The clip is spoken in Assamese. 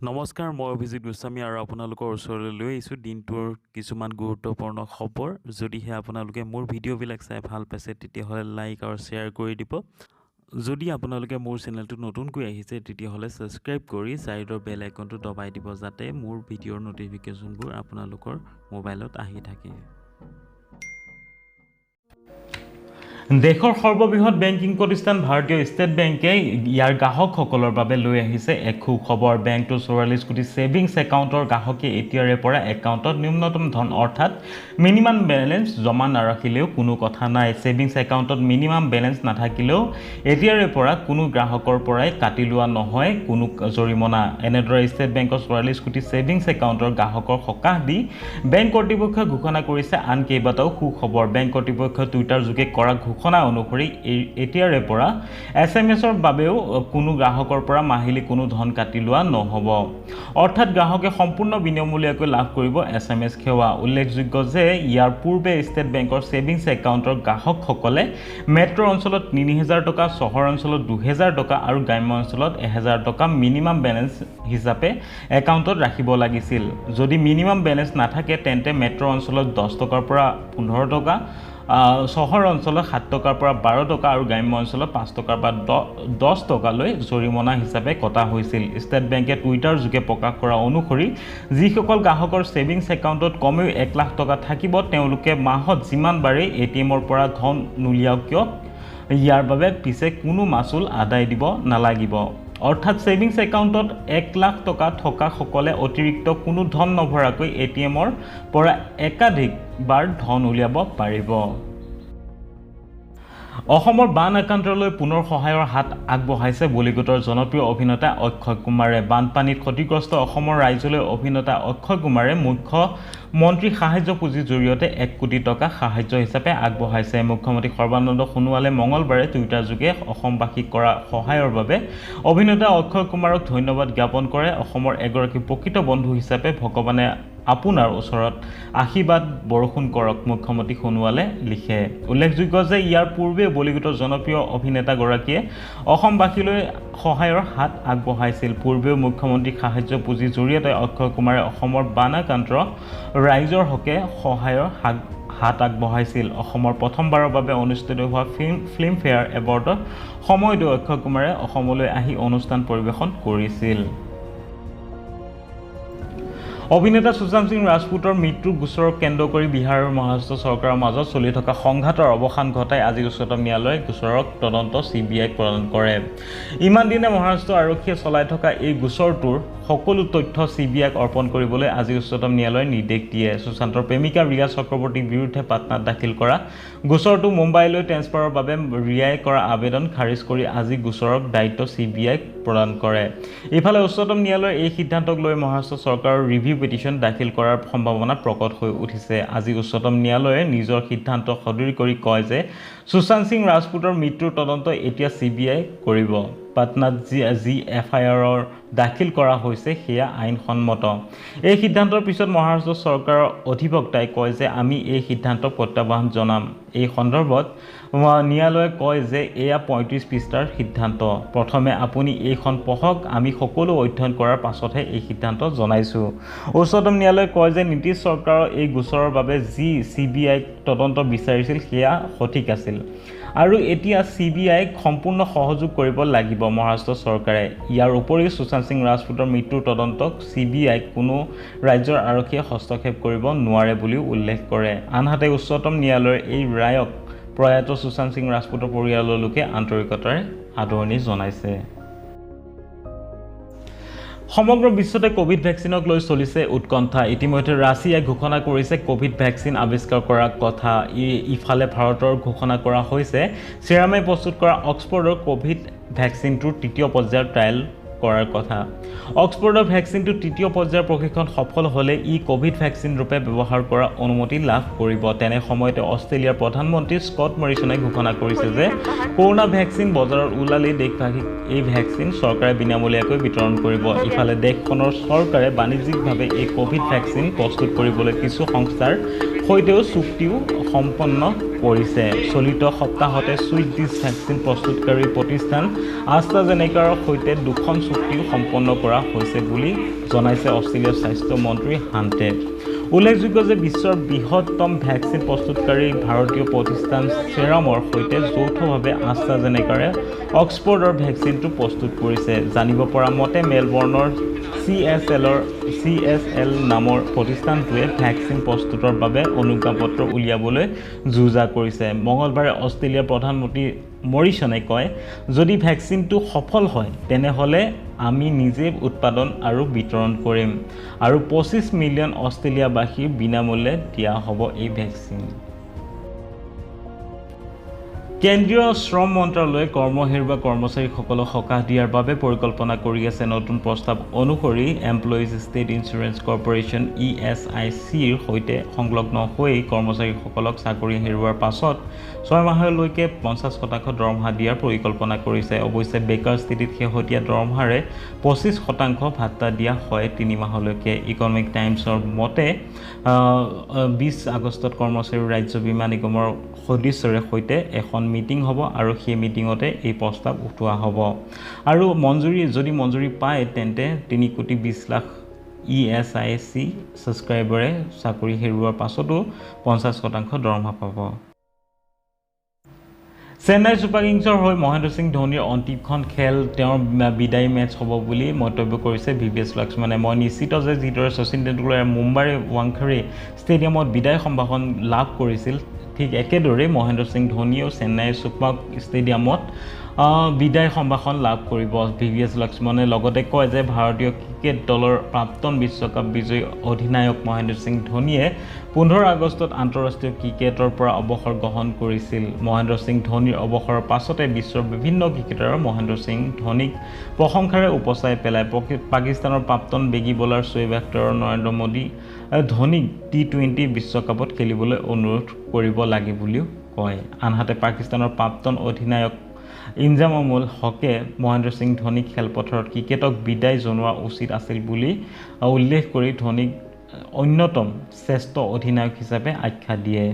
নমস্কাৰ, মই অভিজিত গোস্বামী আৰু আপোনালোকৰ ওচৰলৈ লৈ আহিছোঁ দিনটোৰ কিছুমান গুৰুত্বপূৰ্ণ খবৰ। যদিহে আপোনালোকে মোৰ ভিডিঅ'বিলাক চাই ভাল পাইছে, তেতিয়াহ'লে লাইক আৰু শ্বেয়াৰ কৰি দিব। যদি আপোনালোকে মোৰ চেনেলটো নতুনকৈ আহিছে, তেতিয়াহ'লে ছাবস্ক্ৰাইব কৰি ছাইডৰ বেল আইকনটো দবাই দিব, যাতে মোৰ ভিডিঅ'ৰ ন'টিফিকেশ্যনবোৰ আপোনালোকৰ মোবাইলত আহি থাকে। দেশৰ সৰ্ববৃহৎ বেংকিং প্ৰতিষ্ঠান ভাৰতীয় ষ্টেট বেংকে ইয়াৰ গ্ৰাহকসকলৰ বাবে লৈ আহিছে এক সুখবৰ। বেংকটোৰ 44 কোটি ছেভিংছ একাউণ্টৰ গ্ৰাহকে এতিয়াৰে পৰা একাউণ্টত ন্যূনতম ধন অৰ্থাৎ মিনিমাম বেলেঞ্চ জমা নাৰাখিলেও কোনো কথা নাই। ছেভিংছ একাউণ্টত মিনিমাম বেলেঞ্চ নাথাকিলেও এতিয়াৰে পৰা কোনো গ্ৰাহকৰ পৰাই কাটি লোৱা নহয় কোনো জৰিমনা। এনেদৰে ষ্টেট বেংকৰ 44 কোটি ছেভিংছ একাউণ্টৰ গ্ৰাহকৰ সকাহ দি বেংক কৰ্তৃপক্ষই ঘোষণা কৰিছে আন কেইবাটাও সুখবৰ। বেংক কৰ্তৃপক্ষই টুইটাৰ যোগে কৰা ঘোষণা অনুসৰি এতিয়াৰে পৰা এছ.এম.এছৰ বাবেও কোনো গ্ৰাহকৰ পৰা মাহিলী কোনো ধন কাটি লোৱা নহ'ব। অৰ্থাৎ গ্ৰাহকে সম্পূৰ্ণ বিনামূলীয়াকৈ লাভ কৰিব এছ.এম.এছ সেৱা। উল্লেখযোগ্য যে ইয়াৰ পূৰ্বে ষ্টেট বেংকৰ ছেভিংছ একাউণ্টৰ গ্ৰাহকসকলে মেট্ৰ' অঞ্চলত 3000 টকা, চহৰ অঞ্চলত 2000 টকা আৰু গ্ৰাম্য অঞ্চলত 1000 টকা মিনিমাম বেলেঞ্চ হিচাপে একাউণ্টত ৰাখিব লাগিছিল। যদি মিনিমাম বেলেঞ্চ নাথাকে, তেন্তে মেট্ৰ' অঞ্চলত 10 টকাৰ পৰা 15 টকা, চহৰ অঞ্চলত 7 টকাৰ পৰা 12 টকা আৰু গ্ৰাম্য অঞ্চলত 5 টকাৰ পৰা 10 টকালৈ জৰিমনা হিচাপে কটা হৈছিল। ষ্টেট বেংকে টুইটাৰ যোগে প্ৰকাশ কৰা অনুসৰি যিসকল গ্ৰাহকৰ ছেভিংছ একাউণ্টত কমেও 1 লাখ টকা থাকিব, তেওঁলোকে মাহত যিমানবাৰেই এ.টি.এমৰ পৰা ধন নুলিয়াওক কিয়, ইয়াৰ বাবে পিছে কোনো মাচুল আদায় দিব নালাগিব। অৰ্থাৎ ছেভিংছ একাউণ্টত 1 লাখ টকা থকাসকলে অতিৰিক্ত কোনো ধন নভৰাকৈ এ.টি.এমৰ পৰা একাধিকবাৰ ধন উলিয়াব পাৰিব। অসমৰ বান আক্ৰান্তলৈ পুনৰ সহায়ৰ হাত আগবঢ়াইছে বলীউডৰ জনপ্ৰিয় অভিনেতা অক্ষয় কুমাৰে। বানপানীত ক্ষতিগ্ৰস্ত অসমৰ ৰাইজলৈ অভিনেতা অক্ষয় কুমাৰে মুখ্যমন্ত্ৰী সাহায্য পুঁজিৰ জৰিয়তে 1 কোটি টকা সাহায্য হিচাপে আগবঢ়াইছে। মুখ্যমন্ত্ৰী সৰ্বানন্দ সোণোৱালে মঙলবাৰে টুইটাৰযোগে অসমবাসীক কৰা সহায়ৰ বাবে অভিনেতা অক্ষয় কুমাৰক ধন্যবাদ জ্ঞাপন কৰে। অসমৰ এগৰাকী প্ৰকৃত বন্ধু হিচাপে ভগৱানে আপোনাৰ ওচৰত আশীৰ্বাদ বৰষুণ কৰক, মুখ্যমন্ত্ৰী সোণোৱালে লিখে। উল্লেখযোগ্য যে ইয়াৰ পূৰ্বে বলীউডৰ জনপ্ৰিয় অভিনেতাগৰাকীয়ে অসমবাসীলৈ সহায়ৰ হাত আগবঢ়াইছিল। পূৰ্বেও মুখ্যমন্ত্ৰী সাহায্য পুঁজিৰ জৰিয়তে অক্ষয় কুমাৰে অসমৰ বানাক্ৰান্ত ৰাইজৰ হকে সহায়ৰ হাত আগবঢ়াইছিল। অসমৰ প্ৰথমবাৰৰ বাবে অনুষ্ঠিত হোৱা ফিল্মফেয়াৰ এৱাৰ্ডৰ সময়তো অক্ষয় কুমাৰে অসমলৈ আহি অনুষ্ঠান পৰিৱেশন কৰিছিল। অভিনেতা সুশান্ত সিং ৰাজপুতৰ মৃত্যুৰ গোচৰক কেন্দ্ৰ কৰি বিহাৰ আৰু মহাৰাষ্ট্ৰ চৰকাৰৰ মাজত চলি থকা সংঘাতৰ অৱসান ঘটাই আজি উচ্চতম ন্যায়ালয়ে গোচৰৰ তদন্ত চি.বি.আইক প্ৰদান কৰে। ইমান দিনে মহাৰাষ্ট্ৰ আৰক্ষীয়ে চলাই থকা এই গোচৰটোৰ সকলো তথ্য চি.বি.আইক অৰ্পণ কৰিবলৈ আজি উচ্চতম ন্যায়ালয়ে নিৰ্দেশ দিয়ে। সুশান্তৰ প্ৰেমিকা ৰিয়া চক্ৰৱৰ্তীৰ বিৰুদ্ধে পাটনাত দাখিল কৰা গোচৰটো মুম্বাইলৈ ট্ৰেন্সফাৰৰ বাবে ৰিয়াই কৰা আবেদন খাৰিজ কৰি আজি গোচৰৰ দায়িত্ব চি.বি.আইক প্ৰদান কৰে। ইফালে উচ্চতম ন্যায়ালয়ৰ এই সিদ্ধান্তক লৈ মহাৰাষ্ট্ৰ চৰকাৰৰ ৰিভিউ পিটিশ্যন দাখিল কৰাৰ সম্ভাৱনা প্ৰকট হৈ উঠিছে। আজি উচ্চতম ন্যায়ালয়ে নিজৰ সিদ্ধান্ত সদৰি কৰি কয় যে সুশান্ত সিং ৰাজপুতৰ মৃত্যুৰ তদন্ত এতিয়া চি.বি.আই কৰিব। পাটনাত যি এফ.আই.আৰৰ দাখিল কৰা হৈছে সেয়া আইনসন্মত। এই সিদ্ধান্তৰ পিছত মহাৰাষ্ট্ৰ চৰকাৰৰ অধিবক্তাই কয় যে আমি এই সিদ্ধান্তক প্ৰত্যাহ্বান জনাম। এই সন্দৰ্ভত ন্যায়ালয়ে কয় যে এয়া 35 পৃষ্ঠাৰ সিদ্ধান্ত। প্ৰথমে আপুনি এইখন পঢ়ক, আমি সকলো অধ্যয়ন কৰাৰ পাছতহে এই সিদ্ধান্ত জনাইছোঁ। উচ্চতম ন্যায়ালয়ে কয় যে নীতিশ চৰকাৰৰ এই গোচৰৰ বাবে যি চি.বি.আইক তদন্ত বিচাৰিছিল সেয়া সঠিক আছিল আৰু এতিয়া চি.বি.আইক সম্পূৰ্ণ সহযোগ কৰিব লাগিব মহাৰাষ্ট্ৰ চৰকাৰে। ইয়াৰ উপৰিও সুশান্ত সিং ৰাজপুতৰ মৃত্যুৰ তদন্তক চি.বি.আইক কোনো ৰাজ্যৰ আৰক্ষীয়ে হস্তক্ষেপ কৰিব নোৱাৰে বুলিও উল্লেখ কৰে। আনহাতে উচ্চতম ন্যায়ালয়ৰ এই ৰায়ক প্ৰয়াত সুশান্ত সিং ৰাজপুতৰ পৰিয়ালৰ লোকে আন্তৰিকতাৰে আদৰণি জনাইছে। সমগ্ৰ বিশ্বতে ক'ভিড ভেকচিনক লৈ চলিছে উৎকণ্ঠা। ইতিমধ্যে ৰাছিয়াই ঘোষণা কৰিছে ক'ভিড ভেকচিন আৱিষ্কাৰ কৰাৰ কথা। ইফালে ভাৰতৰ ঘোষণা কৰা হৈছে ছিৰামে প্ৰস্তুত কৰা অক্সফৰ্ডৰ ক'ভিড ভেকচিনটোৰ তৃতীয় পৰ্যায়ৰ ট্ৰায়েল কৰাৰ কথা। অক্সফৰ্ডৰ ভেকচিনটো তৃতীয় পৰ্যায়ৰ প্ৰশিক্ষণ সফল হ'লে ই ক'ভিড ভেকচিন ৰূপে ব্যৱহাৰ কৰাৰ অনুমতি লাভ কৰিব। তেনে সময়তে অষ্ট্ৰেলিয়াৰ প্ৰধানমন্ত্ৰী স্কট মৰিছনে ঘোষণা কৰিছে যে কৰোনা ভেকচিন বজাৰত ওলালেই দেশবাসীক এই ভেকচিন চৰকাৰে বিনামূলীয়াকৈ বিতৰণ কৰিব। ইফালে দেশখনৰ চৰকাৰে বাণিজ্যিকভাৱে এই ক'ভিড ভেকচিন প্ৰস্তুত কৰিবলৈ কিছু সংস্থাৰ সৈতেও চুক্তিও সম্পন্ন কৰিছে। চলিত সপ্তাহতে ছুইডিছ ভেকচিন প্ৰস্তুতকাৰী প্ৰতিষ্ঠান আষ্ট্ৰাজেনেকাৰ সৈতে 2খন চুক্তিও সম্পন্ন কৰা হৈছে বুলি জনাইছে অষ্ট্ৰেলিয়াৰ স্বাস্থ্য মন্ত্ৰী হাণ্টে। উল্লেখযোগ্য যে বিশ্বৰ বৃহত্তম ভেকচিন প্ৰস্তুতকাৰী ভাৰতীয় প্ৰতিষ্ঠান ছেৰামৰ সৈতে যৌথভাৱে আষ্ট্ৰাজেনেকাৰে অক্সফৰ্ডৰ ভেকচিনটো প্ৰস্তুত কৰিছে। জানিব পৰা মতে মেলবৰ্ণৰ চি এছ এল নামৰ প্ৰতিষ্ঠানটোৱে ভেকচিন প্ৰস্তুতৰ বাবে অনুজ্ঞাপত্ৰ উলিয়াবলৈ যো-জা কৰিছে। মঙলবাৰে অষ্ট্ৰেলিয়াৰ প্ৰধানমন্ত্ৰী মৰিছনে কয়, যদি ভেকচিনটো সফল হয় তেনেহ'লে আমি নিজে উৎপাদন আৰু বিতৰণ কৰিম আৰু 25 মিলিয়ন অষ্ট্ৰেলিয়াবাসীৰ বিনামূল্যে দিয়া হ'ব এই ভেকচিন। কেন্দ্ৰীয় শ্ৰম মন্ত্ৰালয়ে কৰ্ম হেৰুওৱা কৰ্মচাৰীসকলক সকাহ দিয়াৰ বাবে পৰিকল্পনা কৰি আছে। নতুন প্ৰস্তাৱ অনুসৰি এমপ্লয়িজ ষ্টেট ইঞ্চুৰেঞ্চ কৰ্পৰেশ্যন ইএছআইচিৰ সৈতে সংলগ্ন হৈ কৰ্মচাৰীসকলক চাকৰি হেৰুওৱাৰ পাছত 6 মাহলৈকে 50% দৰমহা দিয়াৰ পৰিকল্পনা কৰিছে। অৱশ্যে বেকাৰ স্থিতিত শেহতীয়া দৰমহাৰে 25% ভাত্তা দিয়া হয় 3 মাহলৈকে। ইকনমিক টাইমছৰ মতে 20 আগষ্টত কৰ্মচাৰী ৰাজ্য বীমা নিগমৰ সদস্যৰে সৈতে এখন মিটিং হ'ব আৰু সেই মিটিঙতে এই প্ৰস্তাৱ উঠোৱা হ'ব আৰু যদি মঞ্জুৰি পায় তেন্তে 3 কোটি 20 লাখ ইএছআইচি ছাবস্ক্ৰাইবাৰে চাকৰি হেৰুওৱাৰ পাছতো 50% দৰমহা পাব। চেন্নাই ছুপাৰ কিংছৰ হৈ মহেন্দ্ৰ সিং ধোনীৰ অন্তিমখন খেল তেওঁৰ বিদায়ী মেচ হ'ব বুলি মন্তব্য কৰিছে ভি ভি এছ লক্ষ্মণে। মই নিশ্চিত যে যিদৰে শচীন তেণ্ডুলকাৰে মুম্বাইৰ ৱাংখেড়ে ষ্টেডিয়ামত বিদায় সম্ভাষণ লাভ কৰিছিল, ঠিক একেদৰেই মহেন্দ্ৰ সিং ধোনীয়েও চেন্নাই ছুপাৰ ষ্টেডিয়ামত বিদায় সম্ভাষণ লাভ কৰিব। ভি ভি এছ লক্ষ্মণে লগতে কয় যে ভাৰতীয় ক্ৰিকেট দলৰ প্ৰাক্তন বিশ্বকাপ বিজয়ী অধিনায়ক মহেন্দ্ৰ সিং ধোনীয়ে 15 আগষ্টত আন্তঃৰাষ্ট্ৰীয় ক্ৰিকেটৰ পৰা অৱসৰ গ্ৰহণ কৰিছিল। মহেন্দ্ৰ সিং ধোনীৰ অৱসৰৰ পাছতে বিশ্বৰ বিভিন্ন ক্ৰিকেটাৰে মহেন্দ্ৰ সিং ধোনীক প্ৰশংসাৰে উপচাই পেলায়। পাকিস্তানৰ প্ৰাক্তন বেগী বলাৰ শ্বয়েব আখতাৰৰ নৰেন্দ্ৰ মোদী ধোনীক টি-20 বিশ্বকাপত খেলিবলৈ অনুৰোধ কৰিব লাগে বুলিও কয়। আনহাতে পাকিস্তানৰ প্ৰাক্তন অধিনায়ক ইনজামামুল হকে মহেন্দ্ৰ সিং ধোনীক খেলপথাৰত ক্ৰিকেটক বিদায় জনোৱা উচিত আছিল বুলি উল্লেখ কৰি ধোনীক অন্যতম শ্ৰেষ্ঠ অধিনায়ক হিচাপে আখ্যা দিয়ে।